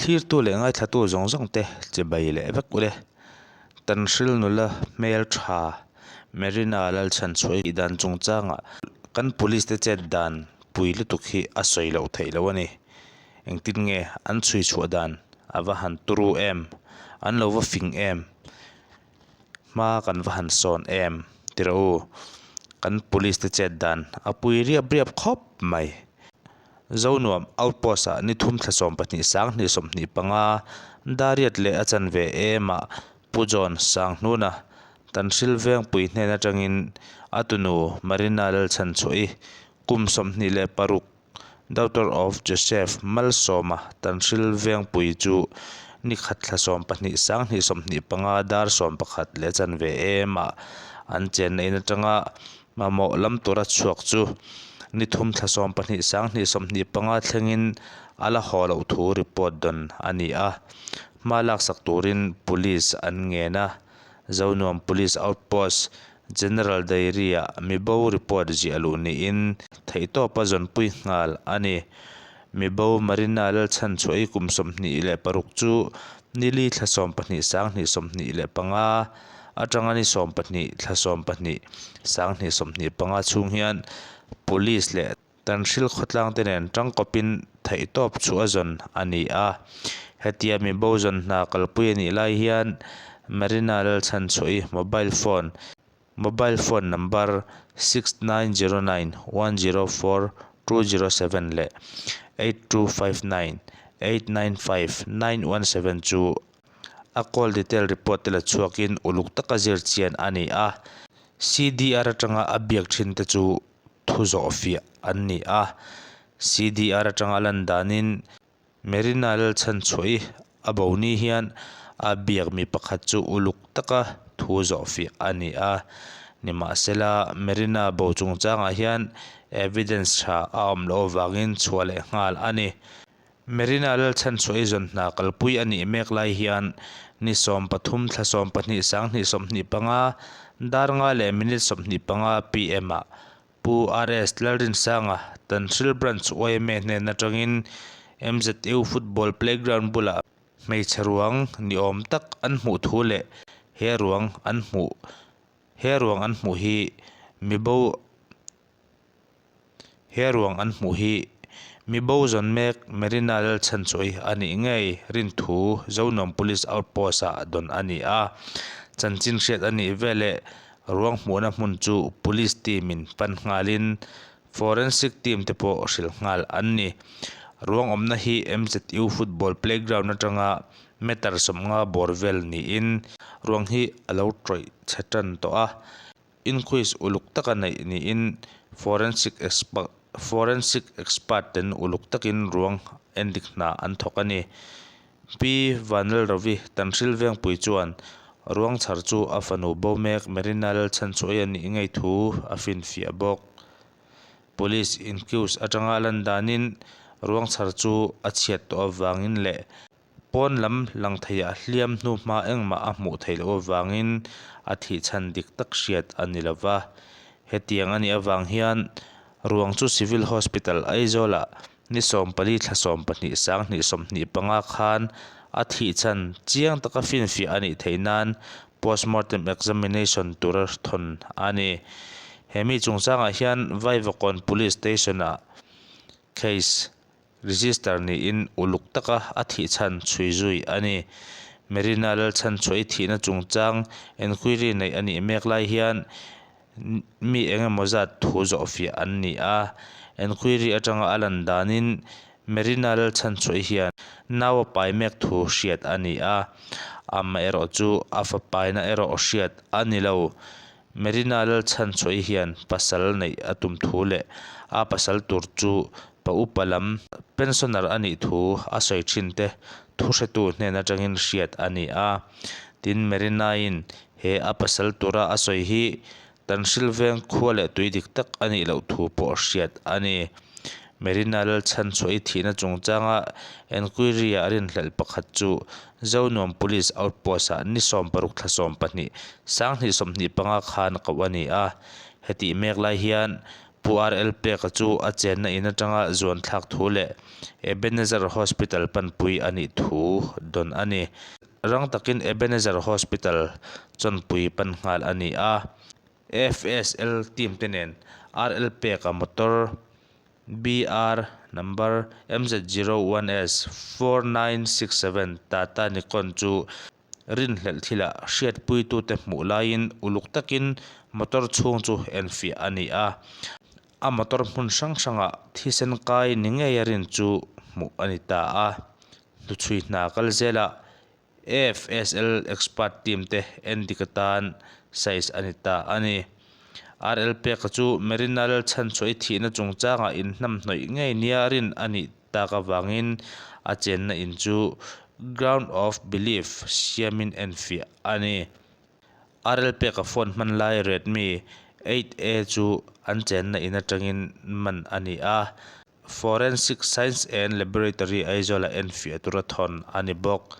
Thlirtu leh ngaithlatu zawng zawng te chibai leh vek ule. Tanhril nula hmel tha Marina Lalchhanchhuahi tih dan chungchangah kan police te chet dan pui lutuk hi a sawi loh theih loh a ni. Engtin nge an chhui chhuah dan a va han turu em? An lo va fing em? Hma kan va han sawn em? Ti rawh u, kan police te chet dan a pui riap riap khawp mai. Zonuam Outpost ah ni thum thla 12 sanghnih 25 Dariat leh a chanve em ah Pu John Sanghnuna Tanhril Vengpui hnen atangin a tunu Marina Lalchhanchhuahi kum 26 Daughter of Joseph Malsawma Tanhril Vengpui chu ni khat thla 12 sanghnih 25 dar 11 leh chanve em ah an chenna in atanga mamawh lam tura chhuak chu ni thum thla 12 sanghnih 25 thlengin a la haw loh thu report dawn a ni a, hma laksak turin Police an ngen a. Zonuam Police Outpost General Diary-ah mibo report ziah luh niin theihtawpa zawnpui nghal a ni. Mibo Marina Lalchhanchhuahi kum 26 chu nili thla 12 sanghnih 25 atanga ni 12 thla 12 sanghnih 25 chhung hian Police leh Tanhril khawtlang te nen tangkawpin theihtawp chu a zawn a ni a. Hetia mibo zawn hna kalpui a nih lai hian Marina Lalchhanchhuahi mobile phone, mobile phone number, 6909104207 leh 8259895917 chu a call detail report te la chhuakin uluk taka zir chian a ni a. CDR atanga a biak thin te chu thu zawh fiah an ni a. CDR atanga lan danin Marina Lalchhanchhuahi a bo ni hian a biak mi pakhat chu uluk taka thu zawh fiah a ni a. Nimahsela, Marina bo chungchangah hian evidence tha a awm loh avangin chhuah leh nghal a ni. Marina Lalchhanchhuahi zawn hna kalpui a nih mek lai hian ni 13 thla 12 sanghnih 25 dar nga leh minute 25 pm ah Pu RS Lalrinsanga Tanhril Branch yma hnen atangin MZU Football Playground bulah hmeichhe ruang ni awm tak an hmuh thu leh he ruang an hmuh he ruang an hmuh hi mibo He ruang an hmuh hi mi bo zawn mek Marina Lalchhanchhuahi a nih ngei rin thu Zonuam Police Outpost ah dawn a ni a. Chanchin hriat a nih veleh ruang hmuhna hmun chu Police team in pan nghalin Forensic team te pawh hrilh nghal an ni. Ruang awmna hi MZU Football Playground atanga meter 50 bawr vel niin ruang hi a lo tawih chhe tan tawh a. Inquest uluk taka neih niin forensic forensic expert ten uluk takin ruang endik hna an thawk a ni. Pi Vanlalrovi Tanhril Vengpui chuan ruang chhar chu a fanu bo mek Marina Lalchhanchhuahi a nih ngei thu a finfiah bawk. Police inquest atanga lan danin ruang chhar chu a chhiat tawh avangin leh Pawn lam lang theiah hliam hnu hma engmah a hmuh theih loh avangin a thih chhan dik tak hriat a ni lo va. Hetiang a nih avang hian ruang chu Civil Hospital Aizawlah ni 14 thla 12 sanghnih 25 khan a thih chhan chiang taka finfiah a nih theih nan postmortem examination tura thawn a ni. He mi chungchangah hian Vaivakawn Police Station-ah case Register niin uluk taka a thih chhan chhui zui a ni. Marina Lalchhanchhuahi thihna chungchang enquiry neih a nih mek lai hian mi eng emaw zat thu zawhfiah an ni a. Enquiry atanga a lan danin Marina Lalchhanchhuahi hian nau a pai mek thu hriat a ni a, amaherawh chu a fa paina erawh hriat a ni lo. Marina Lalchhanchhuahi hian pasal neih a tum thu leh a pasal tur chu pa upa lam pensioner a nih thu a sawi thin te thuhretu hnen atangin hriat a ni a. Tin, Marina-in he a pasal tura a sawi hi Tanhril veng khua leh tui dik tak a nih loh thu pawh hriat a ni. Marina Lalchhanchhuahi thihna chungchanga enquiry-ah rinhlelh pakhat chu Zonuam Police Outpost-ah ni 16 thla 12, 2025 khan koh a ni a. Hetih mek lai hian Pu RL Peka chu a chenna in atanga zuan thlak thu leh Ebenezer Hospital panpui a nih thu dawn a ni. Rang takin Ebenezer Hospital chawnpui pan nghal a ni a. FSL team te nen RL Peka motor BR number MZ01S 4967 Tata Nikon chu Rinhlelh thilah hriatpuitute hmuh laiin uluk takin motor chhung chu enfiah a ni a, a motor hmun hrang hrangah thisen kai ni ngei a rin chu hmuh a ni ta a. Hnuchhui hna kal zelah AFSL expert team te endik atan size a ni ta a ni. RL Peka chu Marina Lalchhanchhuahi thihna chungchangah inhnamhnawih ngei nia rin a nih tak avangin a chenna in chu Ground of Belief siamin enfiah a ni. RL Peka phone hman lai Redmi 8A chu an chenna in atangin man a ni a, Forensic Science and Laboratory Aizawla enfiah tura thawn a ni bawk.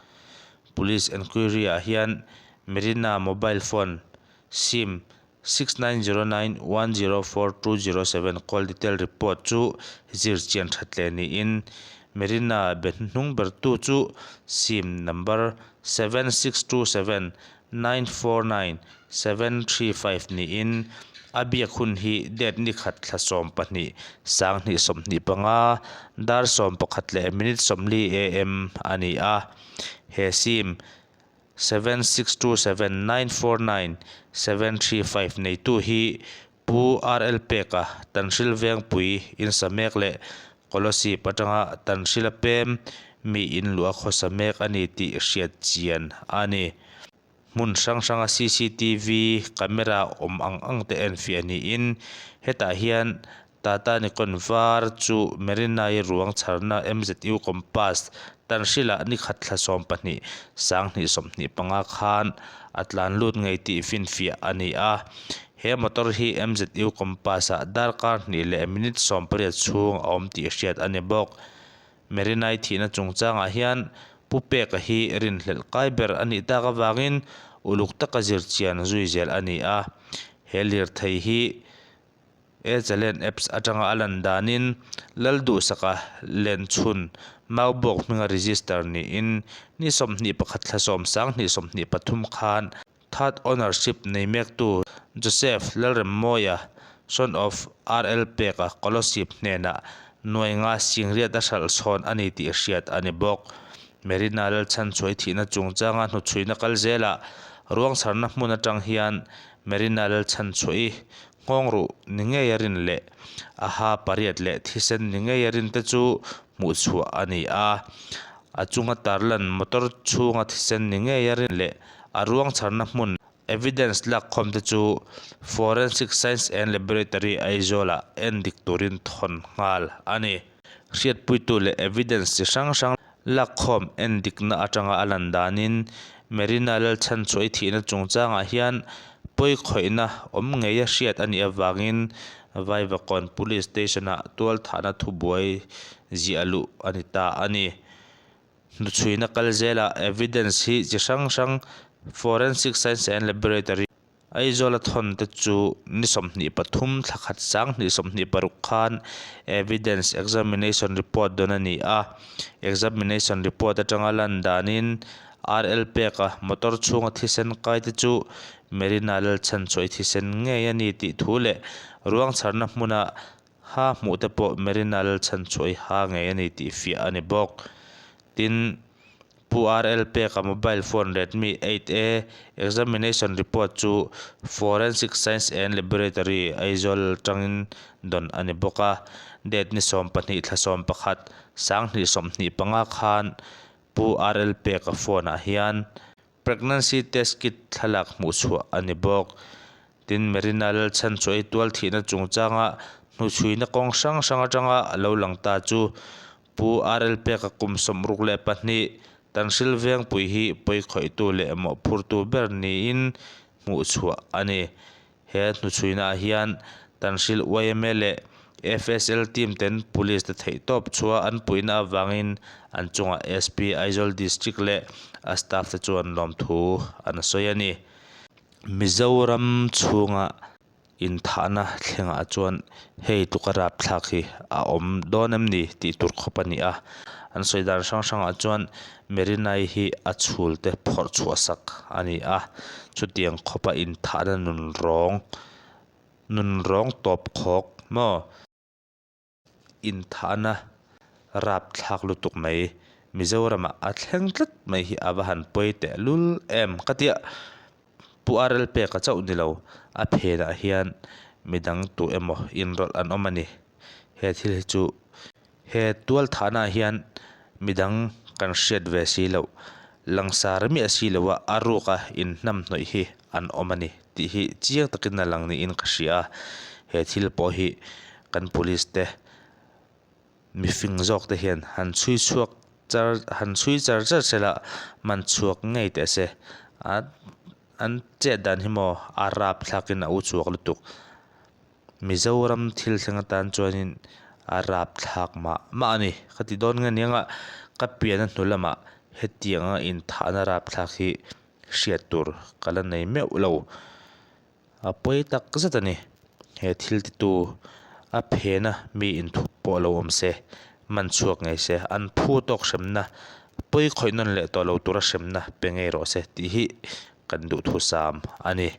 Police enquiry-ah hian Marina mobile phone sim 6909104207 call detail report chu zir chian that leh niin Marina be hnuhnung bertu chu sim number 7627949735 niin a biak hun hi date ni khat thla 12 2025 dar 11 leh minute 40 am a ni a, he sim 7627949735 neitu hi Pu RL Peka Tanhril Vengpui insa mek leh Kolasib atanga Tanhrila pem mi inluah khawsa mek a ni tih hriat chian a ni. Hmun hrang hranga cctv camera awm ang ang te enfiah niin hetah hian Tata Nikon var chu Marina-i ruang chharna MZU Compass Tanhrilah ni khat thla 12, 2025 khan a tlan lut ngei tih finfiah a ni a. He motor hi MZU Compass-ah darkar hnih leh minute 18 chhung a awm tih hriat a ni bawk. Marina-i thihna chungchangah hian Pu Peka hi rinhlelh kai ber a nih tak avangin uluk taka zirchian zui zel a ni a. He lirthei hi E-Chalen Apps atanga a lan danin Lalduhsaka Lenchhun Maubawk hminga register niin ni 21 thla 10 2023 khan Third Ownership nei mektu Joseph Lalremmawia, son of RL Peka Kolosip hnenah nuai nga singriat a hralh chhawn a ni tih hriat a ni bawk. Marina Lalchhanchhuai thihna chungchanga hnuchhuina kal zelah ruangchharna hmun atang hian Marina Lalchhanchhuahi Nghawng ruh ni ngei a rin leh a ha pariat leh thisen ni ngei a rin te chu hmuh chhuah a ni a. A chunga tarlan motor chhunga thisen ni ngei a rin leh a ruang chharna hmun evidence lakkhawm te chu Forensic Science and Laboratory Aizawl-ah en dik turin thawn nghal a ni. Hriatpuitu leh evidence chi hrang hrang lakkhawm en dikna atanga a lan danin Marina Lalchhanchhuahi thihna chungchangah hian pawi khawihna awm ngeia hriat a nih avangin Vaivakawn Police Station-ah tualthahna thubuai ziah luh a ni ta a ni. Hnuchhuina kal zelah evidence hi chi hrang hrang Forensic Science and Laboratory Aizawla thawn te chu ni 23 thla khat 2026 khan Evidence Examination Report dawn a ni a. Examination Report atanga lan danin RL Peka motor chhunga thisen kai te chu Marina Lalchhanchhuahi thisen ngei a ni tih thu leh ruang chharna hmuna ha hmuh te pawh Marina Lalchhanchhuahi ha ngei a ni tih fiah a ni bawk. Tin, Pu RL Peka mobile phone Redmi 8A examination report chu Forensic Science and Laboratory, Aizawl atangin dawn a ni bawk a. Date ni 12 thla 11, 2025 khan Pu RL Peka phone ah hian Pregnancy test kit thlalak hmuhchhuah a ni bawk. Tin, Marina Lalchhanchhuahi tual thihna chungchanga hnuchhuina kawng hrang hrang atanga a lo lang ta chu Pu RL Peka kum 62 Tanhril Vengpui hi pawi khawihtu leh mawhphurtu ber niin hmuhchhuah a ni. He hnuchhuinaah hian Tanhril yma leh FSL team ten Police te theihtawp chhuah an puihna avangin an chungah SP Aizawl District leh a staff te chuan lawmthu an sawi a ni. Mizoram chhunga. Inthahna thlengah chuan hei tluka rapthlak hi a awm dawn em ni tih tur khawp a ni a. An sawi dan hrang hrangah chuan Merinai hi a chhul te phawrh chhuah sak a ni a, chutiang khawpa inthahna nunrawng nunrawng tawp khawk maw? Inthahna rapthlak lutuk mai Mizoramah a thleng tlat mai hi a va han pawi teh lul em ka tia. Pu RL peka chauh ni lo a phenah hian midang tu emaw inrawlh an awm a ni. He thil hi chu he tual thahnaah hian midang kan hriat ve si loh langsar miah si loa a ruka inhnamhnawih hi an awm a ni tih hi chiang takin a lang niin ka hria a. He thil pawh hi kan police te mifing zawk te hian han chhui chhuak char han chhui char char sela man chhuak ngei teh se a an chet dan hi maw a rap thlakin a u chhuak lutuk Mizoram thil thleng atan chuanin a rap thlak mah mah a ni ka ti dawn nge nia ka pian a hnu lamah hetiang a inthahna rap thlak hi hriat tur ka la nei meuh lo. A pawi tak zet a ni. He thil titu a phena mi inthup pawh lo awm se, man chhuak ngei se, an phu tawk hremna, pawi khawih nawn leh tawh lo tura hremna pe ngei rawh se tih hi kan duhthusam a ni.